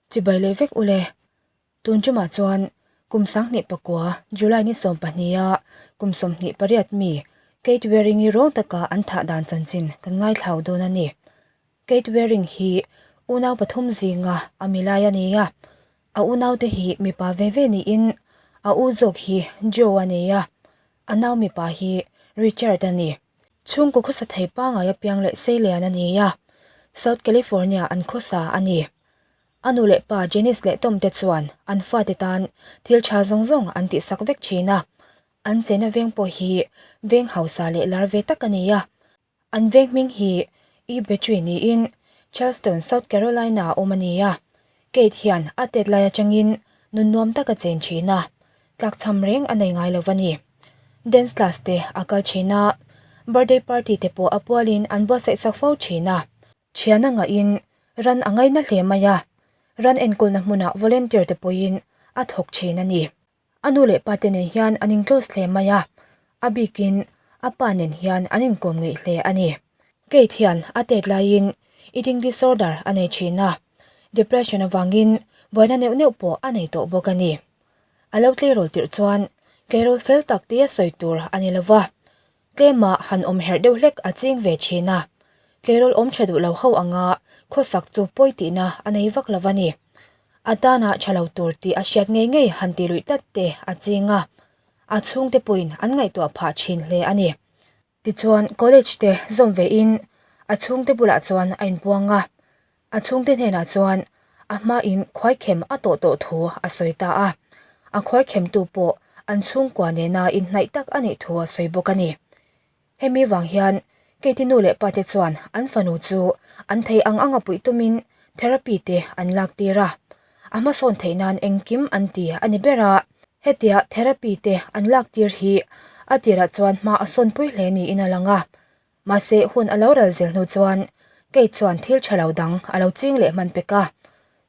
Chibai leh vek ule. Tun tumah chuan kum 2009 July ni 12 a kum 28 mi Kate Waring-i rawng taka an thah dan chanchin kan ngaithlau dawn a ni. Kate Waring hi unau pathum zinga a milai a ni a, a unaute hi mipa ve ve niin a u zawk hi Joe a ni a, a nau mipa hi Richard a ni. Chhungkaw khawsa thei pangai apiang leh seilian a ni a, South California an khawsa a ni. A nu leh pa Janice leh Tom te chuan an fate tan thil tha zawng zawng an tihsak vek thin a, an chena veng pawh hi veng hausa leh lar ve tak a ni a. An veng hming hi E Battery niin Charleston, South Carolina a awm a ni a. Kate hian a tet lai atangin nun nuam tak a chen thin a, tlakchham reng a nei ngai lo va ni. Dance class te a kal thin a, birthday party te pawh a pualin an buatsaih sak fo thin a. Thian a ngahin ran a ngaina hle mai a, ran enkawlna hmunah volunteer te pawhin a thawk thin a ni. A nu leh pa te nen hian an in close hle mai a, a bikin a pa nen hian an inkawm ngeih hle a ni. Kate hian a tet laiin eating disorder a nei thin a, depression avangin buaina neuh neuh pawh a nei tawh bawk a ni. A lo tleirawl tirh chuan tleirawl fel tak tia sawi tur a ni lo va, tlema han awm herh deuh hlek a ching ve thin a, tleirawl awm tha duh lo ho anga khawsak chu pawi tihna a nei vak lo va ni. A tana tha lo tur tih a hriat ngei ngei han ti luih tlat te a ching a, a chhungte pawhin an ngaihtuah phah thin hle a ni. Tichuan college te zawm ve in a chhungte bulah chuan a inpuang a, a chhungte hnenah chuan a hmain khuaikhem a tawh tawh thu a sawi ta a, a khuaikhemtu pawh an chhungkua nena inhnaih tak a nih thu a sawi bawk a ni. Hemi vang hian Katie nu leh pate chuan an fanu chu an thei ang anga puih tumin therapy te an lak tir a, a hmasawn theih nan engkim an ti a ni ber a. Hetia therapy te an lak tir hi a tirah chuan hma a sawnpui hle niin a lang a, mahse hun a lo ral zel hnu chuan Kate chuan thil tha lo dang a lo ching leh hman pek a,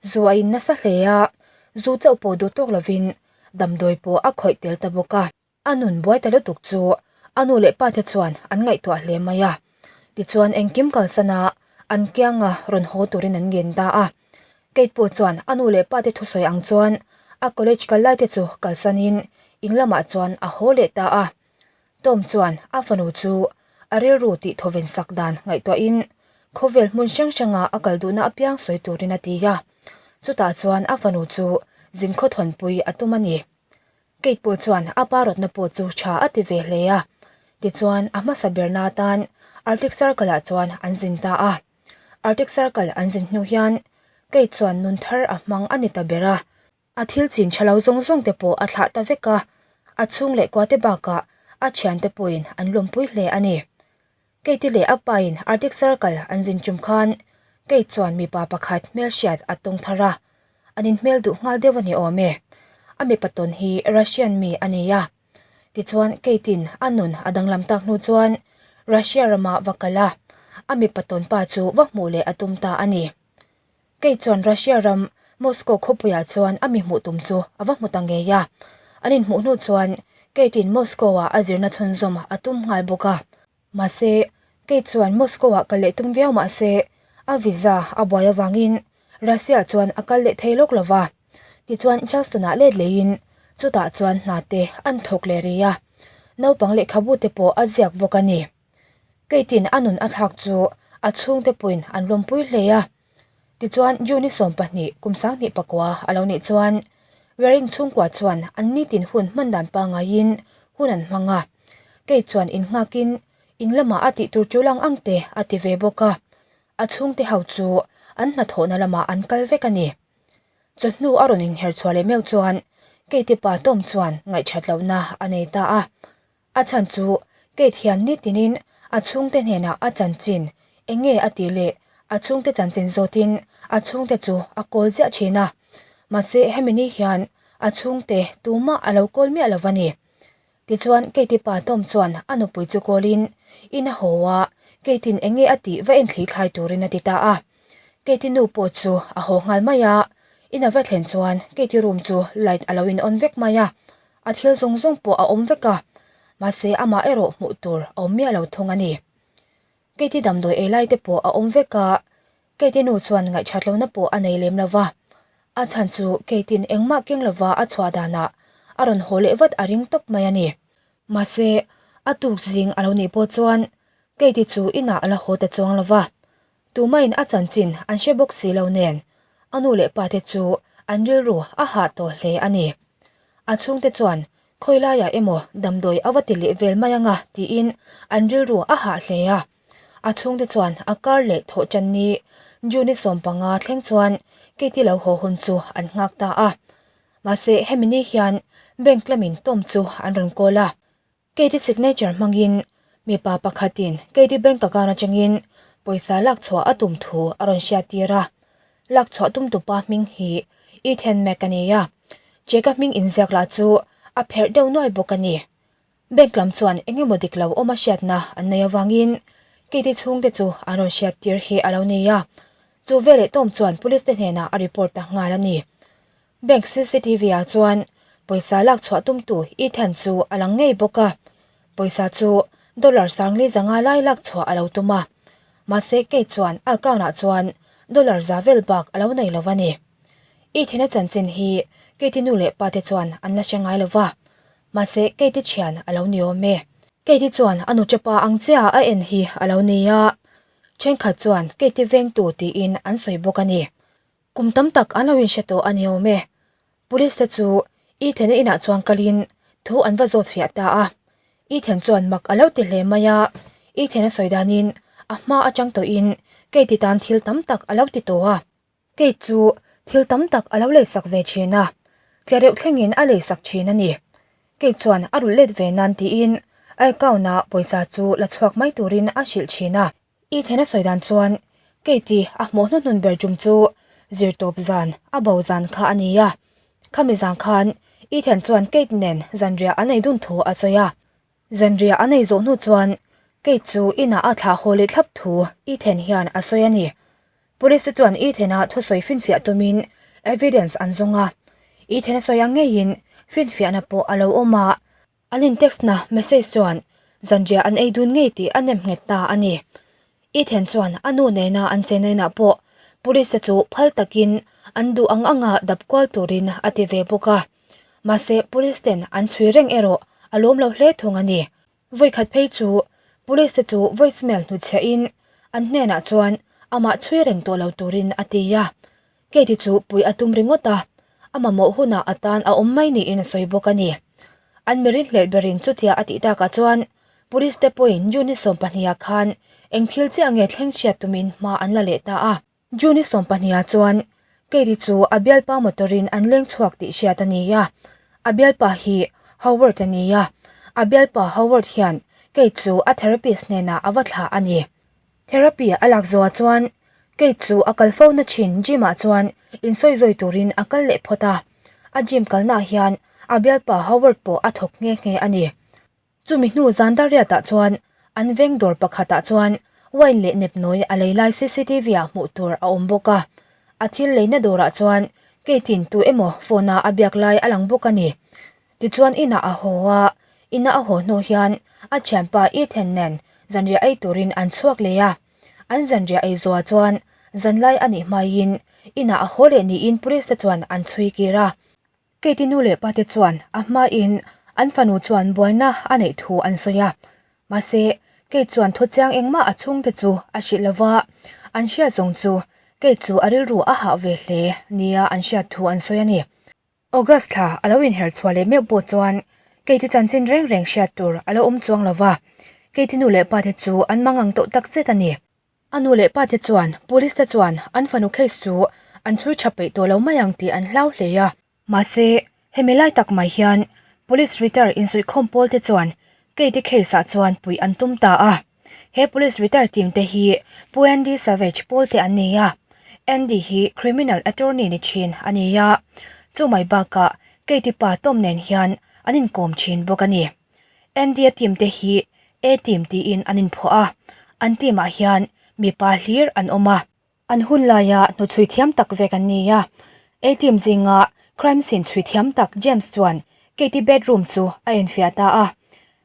zu a in nasa hle a, zu chauh pawh duh tawk lovin damdawi pawh a khawih tel ta bawk a. A nun buai ta lutuk chu a nu leh pa te chuan an ngaihtuah hle mai a. Tichuan engkim kalsan a an kianga rawn haw turin an ngen ta a. Kate pawh chuan a nu leh pa te thusawi ang chuan a college kal lai te chu kalsanin in lamah chuan a haw leh ta a. Tom chuan a fanu chu a rilru tih thawven sak dan ngaihtuahin khawvel hmun hrang hranga a kal duhna apiang sawi turin a ti a. Chutah chuan a fanu chu zin khawthawnpui a tum a ni. Kate pawh chuan a pa rawtna pawh chu tha a ti ve hle a, tichuan a hmasa berna atan Arctic Circle ah chuan an zin ta a. Arctic Circle an zin hnu hian Kate chuan nun thar a hmang a ni ta ber a, a thil chin tha lo zawng zawng te pawh a thlah ta vek a, a chhung leh kuate bakah a thiante pawhin an lawmpui hle a ni. Kate leh a pain Arctic Circle an zin tum khan Kate chuan mipa pakhat hmelhriat a tawng thar a, an inhmel duh nghal deuh a ni awm e. A mipa tawn hi Russian mi a ni a. Tichuan Kate-in a nun a danglam tak hnu chuan Russia rama va kal a, a mipa tawn pa chu va hmuh leh a tum ta a ni. Kate chuan Russia ram Moscow khawpuiah chuan a mi hmuh tum chu a va hmu ta ngei a. An inhmuh hnu chuan Kate-in Moscow-ah a zirna chhunzawm a tum nghal bawk a. Mahse, Kate chuan Moscow-ah kal leh tum viau mahse, a visa a buai avangin Russia chuan a kal leh thei lawk lo va. Tichuan Charleston-ah let leiin chutah chuan hna te an thawk leh rih a. Naupang lehkhabu te pawh a ziak bawk a ni. Kate-in a nun a thlak chu a chhungte pawhin an lawmpui hle a. Tichuan June i 12 kum 2009 a lo nih chuan Waring chhungkua chuan an nitin hun hman dan pangaiin hun an hmang a. Kate chuan innghakin in lamah a tih tur tul ang ang te a ti ve bawk a. A chhungte ho chu an hnathawhna lamah an kal vek a ni. Chawhnu a rawn inher chhuah leh meuh chuan Kate-i pa Tom chuan ngaihṭhat lohna a nei ta a. A chhan chu Kate hian nitinin a chhungte hnenah a chanchin eng nge a tih leh a chhungte chanchin zawtin a chhungte chu a kawl ziah thin a. Mahse hemi ni hian a chhungte tumah a lo kawl miah lo va ni. Tichuan Kate-i pa Tom chuan a nupui chu kawlin in a haw a, Kate-in eng nge a tih va enthli thlai turin a ti ta a. Kate-i nu pawh chu a haw nghal mai a, in a va thlen chuan Kate-i room chu light a lo in on vek mai a. A thil zawng zawng pawh a awm vek a, mahse amah erawh hmuh tur a awm miah lo thung a ni. Katie damdawi ei lai te pawh a awm vek a, Katie nu chuan ngaihthat lohna pawh a nei lem lo va. A chhan chu Kate-in engmah keng lova a chhuah danah a rawn haw leh vat a ring tawp mai a ni. Mahse, a tuk zing a lo nih pawh chuan Kate-i chu inah a la haw ta chuang lova. Tumahin a chanchin an hre bawk si lo nen a nu leh pa te chu an rilru a hah tawh hle a ni. A chhungte chuan khawi laiah emaw damdawi a va ti leh vel mai anga tiin an rilru a hah hle a. A chhungte chuan a kar leh thawh tan ni June 15 thleng chuan Katie lo haw hun chu an nghak ta a. Mahse hemi ni hian bank lamin Tom chu an rawn call a. Katie signature hmangin mipa pakhatin Katie bank account atangin pawisa lak chhuah a tum thu a rawn hriat tir a. Lak chhuah tum tupa hming hi Ethan Mack a ni a. Jake-a hming inziak lah chu a pherh deuh nuai bawk a ni. Bank lam chuan eng emaw dik lo awm a hriatna an nei avangin Katie chhungte chu an rawn hriat tir hi a lo ni a. Chu veleh Tom chuan police te hnenah a report ta nghal a ni. Bank cctv ah chuan pawisa lak chhuah tumtu Ethan chu a lang ngei bawk a, pawisa chu dollar 50 lai lak chhuah a lo tum a, mahse Kate chuan a account ah chuan dollar za vel bak a lo nei lo a ni. Ethan-a chanchin hi Kate-i nu leh pa te chuan an la hre ngai lo va, mahse Kate-i thian a lo ni awm e. Kate-i chuan a nu chepa ang chiah a en hi a lo ni a, thenkhat chuan Kate-i vengtu tiin an sawi bawk a ni. Kum tam tak an lo inhre tawh a ni awm e. Police te chu Ethan-a inah chuan kalin thu an va zawt fiah ta a. Ethan chuan mak a lo ti hle mai a, Ethan-a sawi danin a hma atang tawhin Kate-i tan thil tam tak a lo ti tawh a. Kate chu thil tam tak a lo leisak ve thin a, tlereuh thlengin a leisak thin a ni. Kate chuan a rulh let ve nan tiin a account-ah pawisa chu la chhuak mai turin a hrilh thin a. Ethan a sawi dan chuan Kate-i a hmuh hnuhnun ber tum chu zirtawp zan a bo zan kha a ni a. Khami zan khan Ethan chuan Kate nen zanriah an ei dun thu a sawi a. Zanriah an ei zawh hnu chuan Kate chu inah a thlah haw leh thlap thu Ethan hian a sawi a ni. Police te chuan Ethan-a thusawi finfiah tumin evidence an zawng a. Ethan-a sawi ang ngeiin finfiahna pawh a lo awm a. An in text na message chuan zanriah an ei dun ngei tih a nem nghet ta a ni. Ethan chuan a nu nena an chenna inah pawh police te chu phal takin an duh ang anga dap kual turin a ti ve bawk a. Mahse police ten an chhui reng erawh a lawm lo hle thung a ni. Vawikhat phei chu police te chu voicemail hnutchhiah in an hnenah chuan amah chhui reng tawh lo turin a ti a. Katie chu pui a tum ringawt a, a mamawh hunah a tan a awm mai niin a sawi bawk a ni. An mi rinhlelh berin chutia a tih takah chuan Police te pawhin June 12 ah khan eng thil chiah nge thleng hriat tumin hma an la leh ta a. June 12 ah chuan Katie chu a bialpa motor-in an leng chhuak tih hriat a ni a, a bialpa hi Howard a ni a, a bialpa Howard hian Kate chu a therapist hnenah a va thlah a ni. Therapy a lak zawhah chuan Kate chu a kal fo na thin gym ah chuan insawi zawi turin a kal leh phawt a, a gym kalnaah hian a bialpa Howard pawh a thawk nghe nghe a ni. Chumi hnu zan dariat ah chuan an veng dawr pakhat ah chuan wine leh nepnawi a lei lai cctv ah hmuh tur a awm bawk a, a thil leina dawrah chuan Kate in tu emaw phone a a biak lai a lang bawk a ni. Tichuan inah a haw a, ina a haw hnu hian a thianpa Ethan nen zanriah ei turin an chhuak leh a. An zanriah ei zawhah chuan zanlai a nih hmaiin inah a haw leh niin police te chuan an chhui kir a. Kate-i nu leh pate chuan a hmain an fanu chuan buaina a neih thu an sawi a. Mahse, Kate chuan thu chiang engmah a chhungte chu a hrilh lo va, an hriat zawng chu Kate chu a rilru a hah ve hle nia an hriat thu an sawi a ni. August thla a lo inher chhuah leh meuh pawh chuan Kate-i chanchin reng reng hriat tur a lo awm chuang lo va, Kate-i nu leh pate chu an mangang tawh tak zet a ni. A nu leh pate chuan police te chuan an fanu case chu an chhui tha peih tawh lo mai ang tih an hlau hle a. Mahse, hemi lai tak mai hian police retire insuihkhawm pawl te chuan Kate-i case ah chuan puih an tum ta a. He police retire team te hi Pu Andy Savage pawl te an ni a, Andy hi criminal attorney ni thin a ni a, chu mai bakah Katie pa Tom nen hian an inkawm thin bawk a ni. Andy-a team te hi A team tiin an inphuah a, an team ah hian mipa hlir an awm a. An hun laia hnuchhui thiam tak vek an ni a, A team zinga crime scene chhui thiam tak James chuan Katie bedroom chu a enfiah ta a.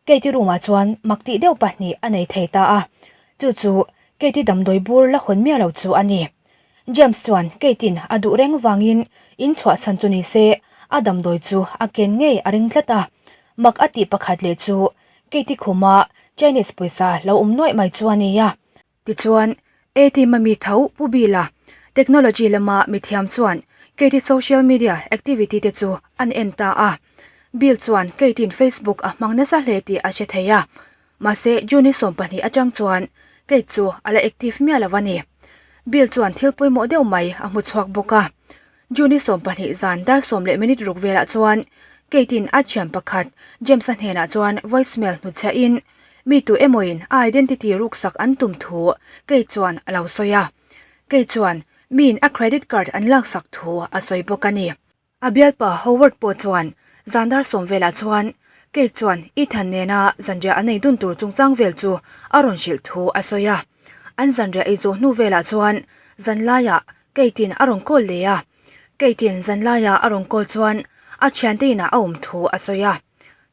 Katie room ah chuan mak tih deuh pahnih a nei thei ta a, chu chu Katie damdawi bur la hawn miah lo chu a ni. James chuan Kate-in a duh reng vangin in chhuahchhan chu ni se a damdawi chu a ken ngei a ring tlat a. Mak a tih pakhat leh chu Kate-i khuma Chinese pawisa lo awm nuaih mai chu a ni a. Tichuan, A-team a mi tho Pu Bill-a technology lama mithiam chuan Kate-i social media activity te chu an en ta a. Bill chuan Kate-in Facebook a hmang nasa hle tih a hre thei a. Mahse, June 12 atang chuan Kate chu a la active miah lo a ni. Bill chuan thil pawimawh deuh mai a hmu chhuak bawk a. June 12 zan dar sawm leh minute ruk velah chuan Kate-in a thian pakhat James-a hnenah chuan voicemail hnutchhiahin mi tu emawin a identity ruksak an tum thu Kate chuan a lo sawi a. Kate chuan miin a credit card an laksak thu a sawi bawk a ni. A bialpa Howard pawh chuan zan dar sawm velah chuan Kate chuan Ethan nena zanriah an ei dun tur chungchang vel chu a rawn hrilh thu a sawi a. An zanriah ei zawh hnu velah chuan zanlaiah Kate-in a rawn call leh a. Kate-in zanlaia a rawn call chuan a thiante inah a awm thu a sawi a.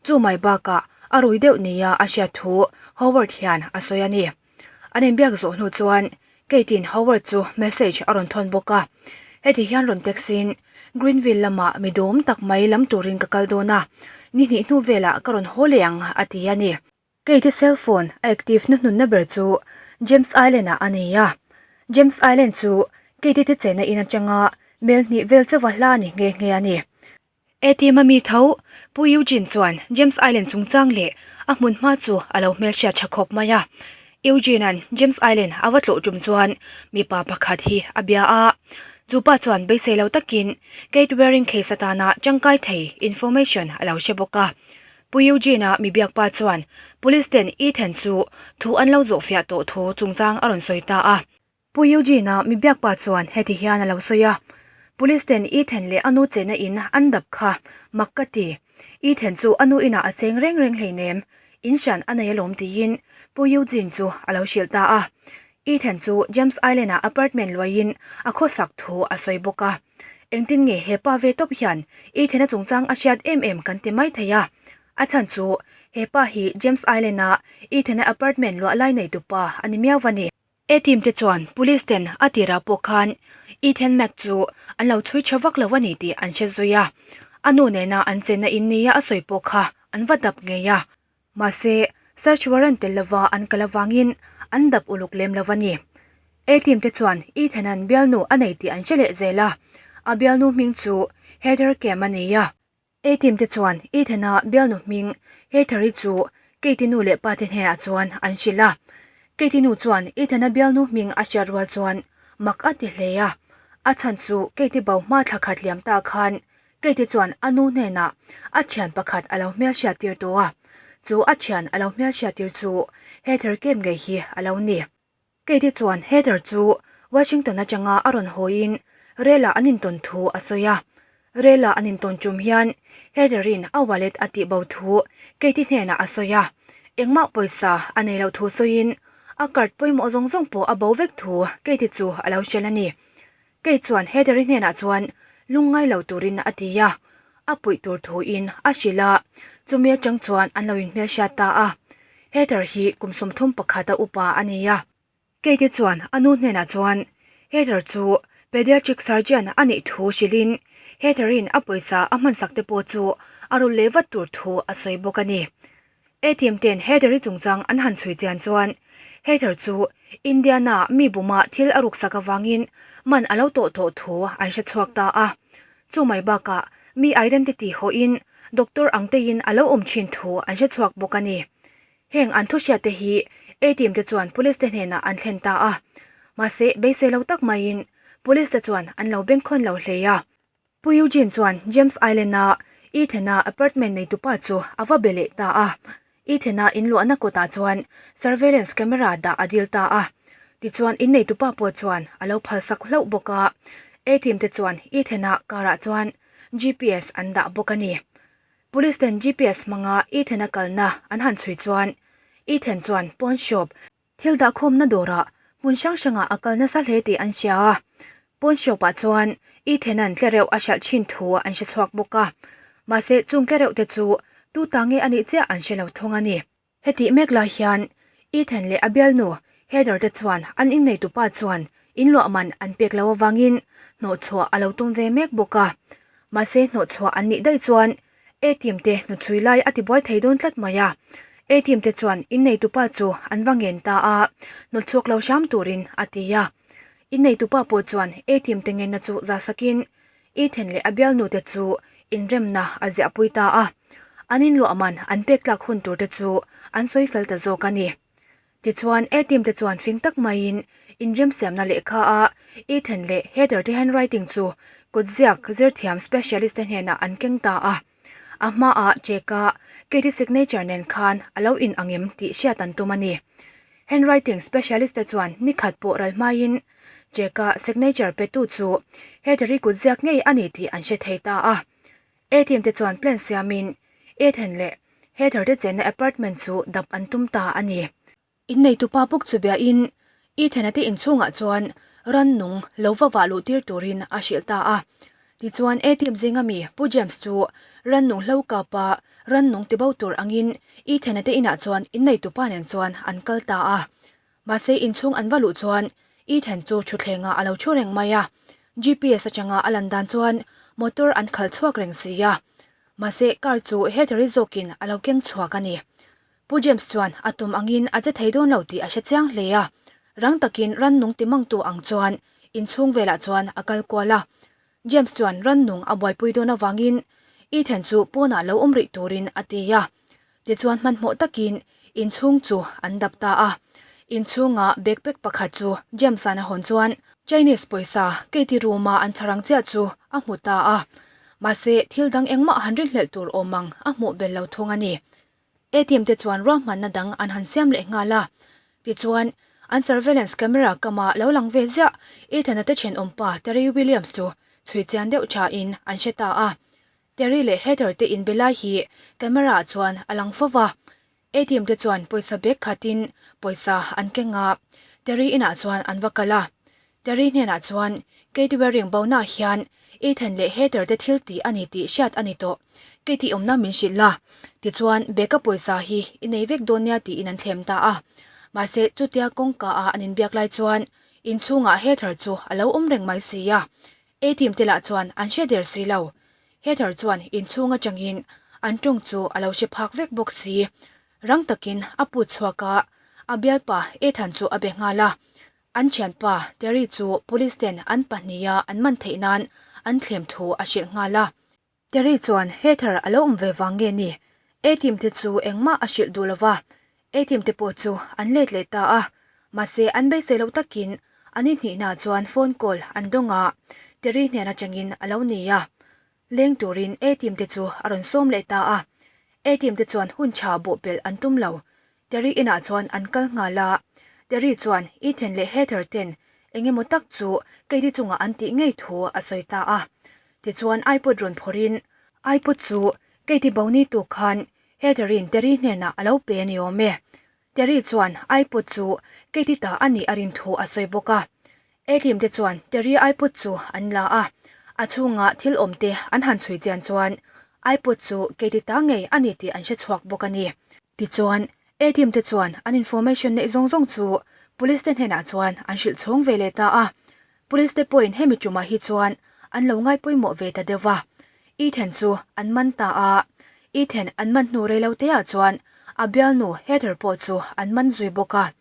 Chu mai bakah a rui deuh nia a hriat thu Howard hian a sawi a ni. An inbiak zawh hnu chuan Kate-in Howard chu message a rawn thawn bawk a. Heti hian rawn text in, Greenville lamah mi dawm tak mai lam turin ka kal dawn a, ni hnih hnu velah ka rawn haw leh ang, a ti a ni. Kate-i cell phone a active na hnunna ber chu James Island-ah a nei a. James Island chu Kate-i te chenna in atanga mel hnih vel chauha hla a ni nghe nghe a ni. ATM a mi tho, Pu Eugene chuan James Island chungchang leh a hmun hma chu a lo hmelhriat tha khawp mai a. Eugene-a'n James Island a va tlawh tum chuan mipa pakhat hi a bia a. Chu pa chuan beisei lo takin Kate Waring case atana tangkai thei information a lo hre bawk a. Pu Eugene-a mi biak pa chuan Police ten Ethan chu thu an lo zawhfiah tawh thu chungchang a rawn sawi ta a. Pu Eugene-a mi biak pa chuan heti hian a lo sawi a, Police ten Ethan leh a nu chenna in an dap kha mak ka ti. Ethan chu a nu inah a cheng reng reng hleinem, in hran a nei alawm tiin Pu Eugene chu a lo hrilh ta a. Ethan chu James Island-ah apartment luahin a khawsak thu a sawi bawk a. Engtin nge he pa ve tawp hian Ethan-a chungchang a hriat em em kan ti mai thei a. A chhan chu he pa hi James Island-a Ethan-a apartment luah lai nei tupa a ni miau va ni. A-team te chuan police ten a tirah pawh khan Ethan Mack chu an lo chhui tha vak lo a ni tih an hre zui a, a nu nena an chenna in nia a sawi pawh kha an va dap ngei a. Mahse, search warrant tel lova an kal avangin an dap uluk lem lo a ni. A-team te chuan Ethan-a'n bialnu a nei tih an hre leh zel a, a bialnu hming chu Heather Kem a ni a. A-team te chuan Ethan-a bialnu hming Heather-i chu Kate-i nu leh pa te hnenah chuan an hrilh a. Kate-i nu chuan Ethan-a bialnu hming a hriat rual chuan mak a ti hle a. A chhan chu Kate-i bo hma thla khat liam ta khan Kate-i chuan a nu hnenah a thian pakhat a lo hmelhriat tir tawh a. Chu a thian a lo hmelhriat tir chu Heather Kem ngei hi a lo ni. Kate chuan Heather chu Washington atanga a rawn hawiin rel-ah an intawn thu a sawi a. Rel-ah an intawn tum hian Heather-in a wallet a tihbo thu Kate hnenah a sawi a. Engmah pawisa a nei loh thu sawiin a card pawimawh zawng zawng pawh a bo vek thu Kate chu a lo hrilh a ni. Kate chuan Heather-i hnenah chuan lungngai lo turin a ti a, a puih tur thuin a hrilh a, chumi atang chuan an lo inhmelhriat ta a. Heather hi kum 31 a upa a ni a. Kate chuan a nu hnenah chuan Heather chu pediatric surgeon a nih thu hrilhin Heather-in a pawisa a hmansak te pawh chu a rulh leh vat tur thu a sawi bawk a ni. ATM ten Heather-i chungchang an han chhui chian chuan Heather chu Indiana mi buma thil a ruksak avangin man a lo tawh tawh thu an hre chhuak ta a. Chu mai bakah mi identity hawhin doctor ang teiin a lo awm thin thu an hre chhuak bawk a ni. Heng an thu hriat te hi ATM te chuan police te hnenah an thlen ta a. Mahse beisei lo tak maiin police te chuan an lo bengkhawn lo hle a. Pu Eugene chuan James Island-a Ethan-a apartment neitupa chu a va be leh ta a. Ethan-a inluahna kawtah chuan surveillance camera dah a dil ta a. Tichuan in neitupa pawh chuan a lo phalsak hlauh bawk a. A-team te chuan Ethan-a car-ah chuan GPS an dah bawk a ni. Police ten GPS hmanga Ethan-a kalna an han chhui chuan Ethan chuan pawn shop, Thil dahkhawmna dawrah hmun hrang hrangah a kal nasa hle tih an hria a, pawn shop-ah chuan Ethan-a'n tlereuh a hralh thin thu an hre chhuak bawk a, mahse chung tlereuh te chu tu ta nge a nih chiah an hre lo thung a ni. Hetih mek lai hian Ethan leh a bialnu Heather te chuan an inneitupa chuan In luah man an pek loh avangin hnawhchhuah a lo tum ve mek bawk a. Mahse hnawhchhuah an nih daih chuan A-team te hnuchhui lai a tibuai thei dawn tlat mai a. A-team te chuan inneitupa chu an va ngen ta a, hnawtchhuak lo hram turin a ti a. Inneitupa pawh chuan A-team te ngenna chu zahsakin Ethan leh a bialnu te chu inremna a ziahpui ta a. An inluah man an pek tlak hun tur te chu an sawi fel ta zawk a ni. Tichuan, A-team te chuan fing tak maiin inremsiamna lehkha a Ethan leh Heather te handwriting chu kutziak zirthiam specialist te hnenah an keng ta a. A hmaah check-a Katie signature nen khan a lo in ang em tih hriat an tum a ni. Handwriting specialist te chuan nikhat pawh ral hmaiin check-a signature petu chu Heather-i kutziak ngei a ni tih an hre thei ta a. A-team te chuan plan siamin Ethan leh Heather te chenna apartment chu dap an tum ta a ni. Inneitupa bawk chu biain Ethan-a te inchhungah chuan rannung lo va vah luh tir turin a hrilh ta a. Tichuan A-team zinga mi Pu James chu rannung hlo kapa rannung tibo tur angin Ethan-a te inah chuan inneitupa nen chuan an kal ta a. Mahse inchhung an va luh chuan Ethan chu thutthlengah a lo thu reng mai a, GPS atanga a lan dan chuan motor an khalh chhuak reng si a. Mahse car chu Heather-i zawkin a lo keng chhuak a ni. Pu James chuan a tum angin a che thei dawn lo tih a hre chiang hle a, rang takin rannung timangtu ang chuan inchhung velah chuan a kal kual a. James chuan rannung a buaipui dawn avangin Ethan chu pawnah lo awm rih turin a ti a. Tichuan hmanhmawh takin inchhung chu an dap ta a. Inchhunga backpack pakhat chu James-a'n a hawn chuan Chinese pawisa Katie room-a an chharang chiah chu a hmu ta a. Mahse thil dang engmah han rinhlelh tur awm ang a hmuh bel lo thung a ni. ATM te chuan ruahmanna dang an han siam leh nghal a. Tichuan, an surveillance camera kama lo lang ve ziah Ethan-a te thenawmpa Terry Williams chu chhui chian deuh thain an hre ta a. Terry leh Heather te inbe lai hi camera ah chuan a lang fo va. ATM te chuan pawisa bag khatin pawisa an keng a, Terry inah chuan an va kal a. Terry hnenah chuan Katie Waring bonaah hian Ethan leh Heather te thil tih a ni tih hriat a ni tawh. Katie awmna min hrilh la, tichuan Becca pawisa hi i nei vek dawn nia tiin an thlem ta a. Mahse chutia kawngka ah an inbiak lai chuan inchhungah Heather chu a lo awm reng mai si a. A-team te lah chuan an hre der si lo. Heather chuan inchhung atangin an tawng chu a lo hre phak vek bawk si. Rang takin a put chhuak a, a bialpa Ethan chu a be nghal a. An thianpa Terry chu police ten an pahniha an man theih nan an thlem thu a hrilh nghal a. Terry chuan Heather a lo awm ve vang nge ni? A-team te chu engmah a hrilh duh lova, A-team te pawh chu an let leh ta a. Mahse an beisei loh takin an inhnihnaah chuan phone call an dawng a, Terry hnen atangin a lo ni a. Leng turin A-team te chu a rawn sawm leh ta a. A-team te chuan hun tha bawhpelh an tum lo. Terry inah chuan an kal nghal a. Terry chuan Ethan leh Heather ten eng emaw tak chu Katie chungah an tih ngei thu a sawi ta a. Tichuan iPod rawn phawrhin iPod chu Katie bo ni tuk khan Heather-in Terry hnenah a lo pe a ni awm e. Terry chuan iPod chu Katie ta a nih a rin thu a sawi bawk a. A-team te chuan Terry iPod chu an la a, a chhunga thil awm te an han chhui chian chuan iPod chu Katie ta ngei a ni tih an hre chhuak bawk a ni. Tichuan, A-team te chuan an information neih zawng zawng chu Police te hnenah chuan an hrilh chhawng ve leh ta a. Police te pawhin hemi tumah hi chuan an lo ngai pawimawh ve ta deuh va. Ethan chu an man ta a, Ethan an man hnu reilo teah chuan a bialnu Heather pawh chu an man zui bawk a.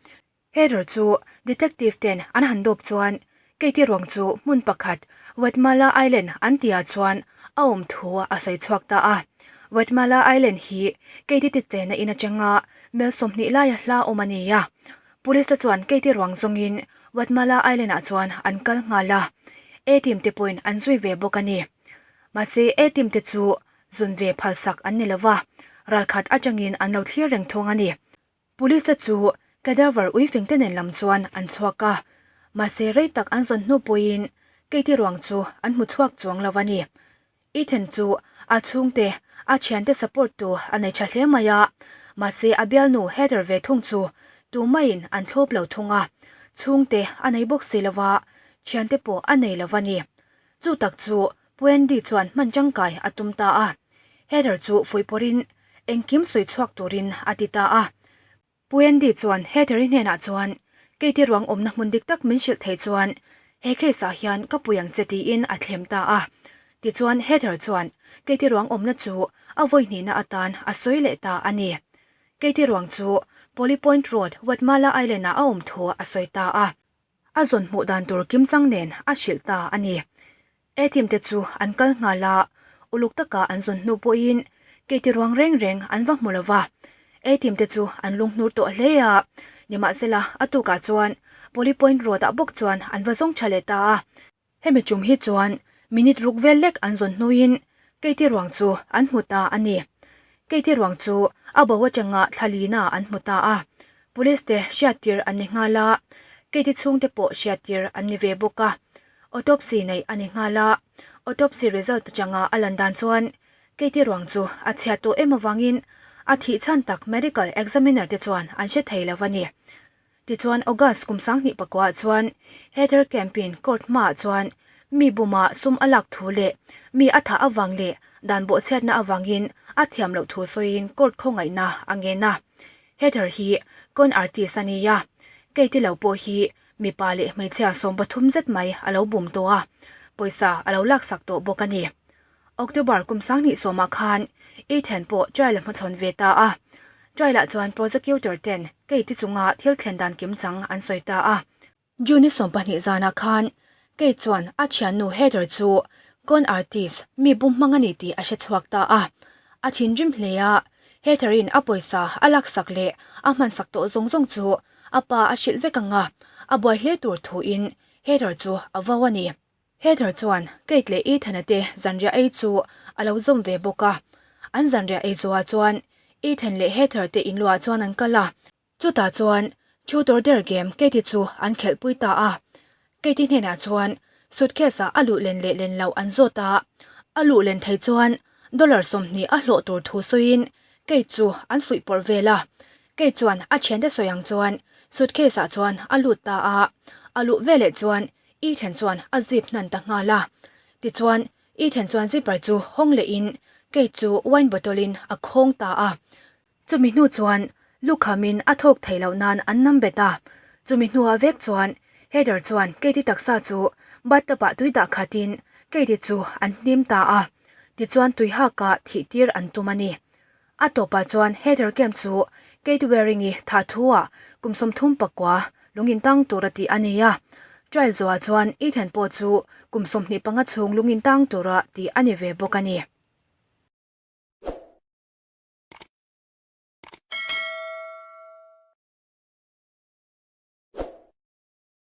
Heather chu detective ten an han dawp chuan Katie ruang chu hmun pakhat Wetmala Island an tihah chuan a awm thu a sawi chhuak ta a. Wetmala Island hi Katie te chenna in atanga mel 20 laia hla awm a ni a. Police te chuan Katie ruang zawngin Wetmala Island ah chuan an kal nghal a, A-team te pawhin an zui ve bawk a ni. Mahse A-team te chu zun ve phalsak an ni lova, ralkhat atangin an lo thlir reng thung a ni. Police te chu cadaver uifing te nen lam chuan an chhuak a, mahse rei tak an zawn hnu pawhin Katie ruang chu an hmu chhuak chuang lo a ni. Ethan chu a chhungte, a thiante support tu a nei tha hle mai a, mahse a bialnu Heather ve thung chu tumaiin an thlawp lo thung a, chhungte a nei bawk si lova, thiante pawh a nei lo a ni. Chu tak chu Pu Andy chuan hman tangkai a tum ta a, Heather chu fuihpawrhin engkim sawi chhuak turin a ti ta a. Pu Andy chuan Heather-i hnenah chuan, Katie ruang awmna hmun dik tak min hrilh thei chuan he case ah hian ka pui ang che tiin a thlem ta a. Tichuan Heather chuan Katie ruang awmna chu a vawi hnihna atan a sawi leh ta a ni. Katie ruang chu Polly Point Road, Watmala Island ah a awm thu a sawi ta a. A zawn hmuh dan tur kimchang nen a hrilh ta a ni. A-team te chu an kal nghal a, uluk taka an zawn hnu pawhin Katie ruang reng reng an va hmu lo va. A-team te chu an lunghnur tawh hle a, nimahsela a tukah chuan Polly Point Road ah bawk chuan an va zawng tha leh ta a. Hemi tum hi chuan minute ruk vel lek an zawn hnuin Katie ruang chu an hmu ta a ni. Katie ruang chu a bo atanga thla lina an hmu ta a, police te hriattir an ni nghal a, Katie chhungte pawh hriattir an ni ve bawk a. Autopsy neih a ni nghal a, autopsy result atanga a lan dan chuan Katie ruang chu a chhiat tawh em avangin a thih chhan tak medical examiner te chuan an hre thei lo a ni. Tichuan August kum 2009 ah chuan Heather Campin court hmaah chuan mi buma sum a lak thu leh mi a thah avang leh dan bawhchhiatna avangin a thiam loh thu sawiin court khawngaihna a ngen a. Heather hi con artist a ni a, Kate lo pawh hi mipa leh hmeichhia 13 zet mai a lo bum tawh a, pawisa a lo laksak tawh bawk a ni. October kum 2010 ah khan Ethan pawh trial a hmachhawn ve ta a. Trial ah chuan prosecutor ten Kate chunga thil thlen dan kimchang an sawi ta a. June 20 zanah khan Kate chuan a thiannu Heather chu con artist mi bum hmang a ni tih a hre chhuak ta a. A thinrim hle a, Heather in a pawisa a laksak leh a hmansak tawh zawng zawng chu a pa a hrilh vek ang a, a buai hle tur thuin Heather chu a vau a ni. Heather chuan Kate leh Ethan-a te zanriah ei chu a lo zawm ve bawk a. An zanriah ei zawhah chuan Ethan leh Heather te inluah chuan an kal a. Chutah chuan Truth or Dare game Kate-i chu an khelhpui ta a. Kate-i hnenah chuan suitcase-ah a luh len leh len loh an zawt a. A luh len thei chuan dollar 20 a hlawh tur thu sawiin Kate chu an fuih pawrh vel a. Kate chuan a thiante sawi ang chuan suitcase-ah chuan a lut ta a. A luh veleh chuan Ethan chuan a zip hnan ta nghal a. Tichuan, Ethan chuan zipper chu hawng lehin Kate chu wine bottle in a khawng ta a. Chumi hnu chuan lukhamin a thawk theih loh nan an nam bet a. Chumi hnuah vek chuan Heather chuan Kate-i taksa chu bathtub ah tui dah khatin Kate-i chu an hnim ta a. Tichuan tui haka thih tir an tum a ni. A tawpah chuan Heather Camp chu Kate Waring-i thah thu-ah kum 34 lung intang tura tih a ni a. Trial zawhah chuan Ethan pawh chu kum 25 chhung lung intang tura tih a ni ve bawk a ni.